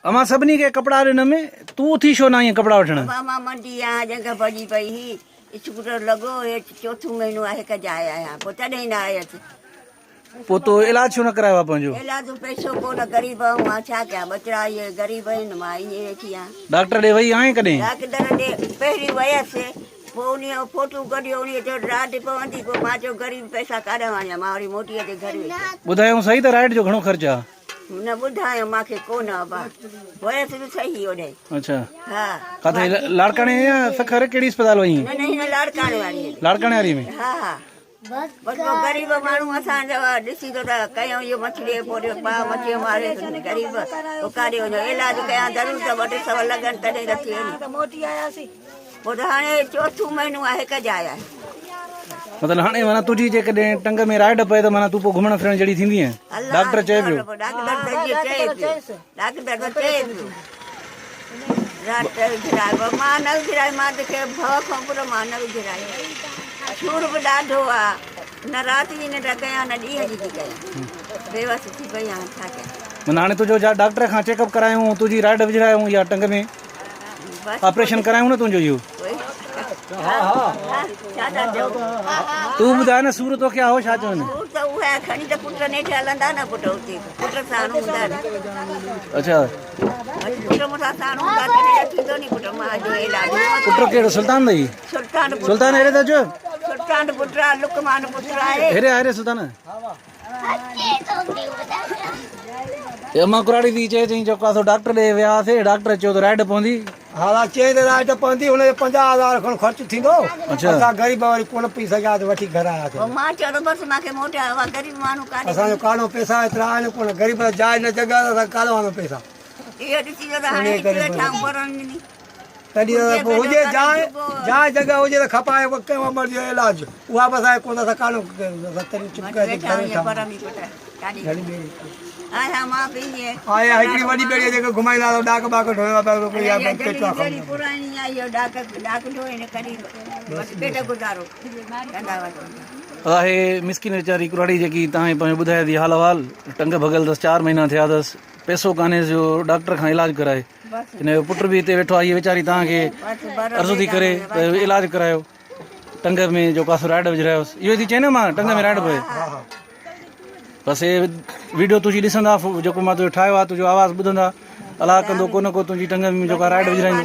امان سڀني کي ڪپڙا ڏنم، تون اٿي ڇو نه آئين ڪپڙا وٺڻ؟ ابا مان منڊي آهيان، ڄنگهه ڀڄي پئي هئي، اسڪوٽر لڳو، هيٺ چوٿون مهينو آهي هڪ جاء آهيان، پوء تڏهن نه آيس. پوء تو علاج ڇو نه ڪرايو آهي پنهنجو؟ علاج جو پئسو ڪو نه، غريب آهيون، مان ڇا ڪيان، ٻچڙا اهي غريب آهن، مان ائين ويٺي آهيان. ڊاڪٽر ڏي وئي آهين ڪڏهن؟ ڊاڪٽر ڏي پهرين ويس، پوء انهيء جو فوٽو ڪڍيو، انهيء چيو راڊ پوندي، پوء مان چيو غريب پئسا ڪاڏانهن آڻيان، مان وري موٽي اچي گهر ويٺس. ٻڌايائون سهي ته رائيڊ جو گهڻو خرچ آهي؟ نه ٻڌايو مان کي ڪو نه ابا. ويس به صحيح اوڏي. اڇا. ها. ڪاٿي لاڙڪاڻي يا سکر ڪهڙي اسپتال وئين؟ نه نه هن لاڙڪاڻي واري ۾. لاڙڪاڻي واري ۾. ها ها. بس پوء غريب ماڻهو اسان جا ڏسي ٿو ته ڪيون اهو مڇلي پوء ڏيو پاء مڇي ماري غريب پوء ڪاڏي وڃو علاج ڪيان ضرور ته ٻه ٽي سو لڳن تڏهن ته ٿئي نه. پوء ته هاڻي چوٿون مهينو آهي هڪ جاء آهي. مطلب هاڻي معنيٰ تنهنجي جيڪڏهن ٽنگ ۾ رائڊ پئي ته معنيٰ تون پوء گهمڻ ڦرڻ جهڙي ٿيندينء؟ ڊاڪٽر چئي پيو. ڊاڪٽر ته جيئن چئي پيو. ڊاڪٽر ته چئي پيو. رات وجهرائي پر مان نه وجهرائي مان ته کي ڀؤ کان پر مان نه وجهرائي. سور به ڏاڍو آ. نه رات جي ننڊ ڪيان نه ڏينهن جي ٿي ڪيان. بيوس ٿي پئي آهيان ڇا ڪيان. معنيٰ هاڻي تنهنجو جا ڊاڪٽر کان چيڪ اپ ڪرايون تنهنجي رائڊ وجهرايون يا ٽنگ ۾. آپريشن ڪرايون نه تنهنجو اهو. تون ٻڌاء نه سور توکي آهو ڇا چون. اڇا پٽ ڪهڙو سلطان اٿئي سلطان هيڏي ته اچ هيڏي آ هيڏي سلطان. امان ڪراڙي ٿي چئي چئي چوڪا سو ڊاڪٽر ڏي ويا هئاسي ڊاڪٽر چيو ته رائيڊ پوندي. ها ها چيائين ته رائيڊ پوندي هن جو 50 هزار کن خرچ ٿيندو اسان غريب وري ڪونه پئي سگهيا ته وٺي گهر آياسي. مان چيو ته بس مان کي موٽيا هئا غريب ماڻهو ڪاڏي اسان جو ڪاڏو پئسا ايترا آهن ڪونه غريب ته جاء نه جڳهه ته اسان ڪاڏو آندو پئسا. اهو ڏسي جو ته هاڻي هتي ويٺا آهيون پرڻ ڏني. تڏهن ته پوء هجي جاء جاء جڳهه هجي ته کپائي ڪنهن عمر جو علاج اها به اسان کي ڪونه اسان ڪانه اسان تڏهن چپ ڪري اچي گهر ويٺا آهيون. آهي هڪڙي وڏي ٻيڙي جيڪا گهمائيندا آهيون ڏاڪ ٻاڪ ڍوئيندا پيا ڪوئي يا ڪيچوا کڻندا. آهي مسڪين ويچاري ڪراڙي جيڪي تان پنهنجو ٻڌائي ٿي حال احوال ٽنگ ڀڳل اٿس چار مهينا ٿيا اٿس پئسو ڪانهيس جو ڊاڪٽر کان علاج ڪرائي. هن جو پٽ به هتي ويٺو آهي هيء ويچاري توهان کي عرض ٿي ڪري ته علاج ڪرايو ٽنگ ۾ جو ڪاسو رائڊ وجهرايوس اهو ٿي چئي نه مان ٽنگ ۾ رائڊ پئي بس هي ويڊيو تنهنجي ڏسندا جيڪو مان تنهنجو ٺاهيو آهي تنهنجو آواز ٻڌندا الله ڪندو ڪو نه ڪو تنهنجي ٽنگ ۾ جيڪو رائڊ وجهرائيندو.